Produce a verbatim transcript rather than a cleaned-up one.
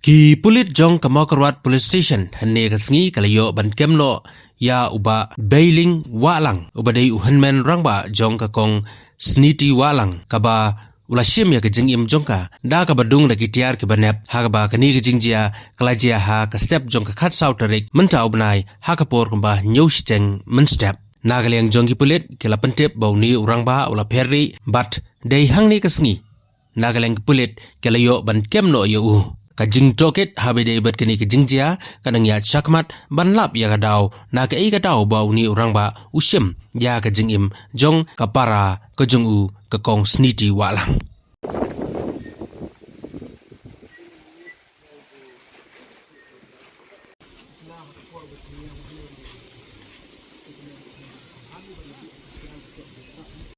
Ki pulit jong ka Mawkyrwat Police Station hynne ka sngi ka la ïoh ban kem noh ïa u Bah Beiling Wahlang, uba dei u hynmen rangbah jong ka Kong Sniti Wahlang, kaba u la shim ïa ka jingim jong ka da kaba dung da ki tiar kiba nep, ha kaba kane ka jingjia ka la jia ha ka step jong ka khatsaw tarik mynta u bnai, ha ka por kumba hynñiew shiteng mynstep. Na ka liang jong ki pulit ki la pyntip ba une u rangbah u la pher rieh bad dei hangne ka sngi na ka liang ki pulit ki la ïoh ban kem noh ïa u. Ka jingtohkit haba ïadei bad kane ka jingjia ka nang ïaid shakhmat ban lap ïa ka daw na kaei ka daw ba une u rangbah u shim ïa ka jingim jong ka para ka jong u, ka Kong Sniti Wahlang.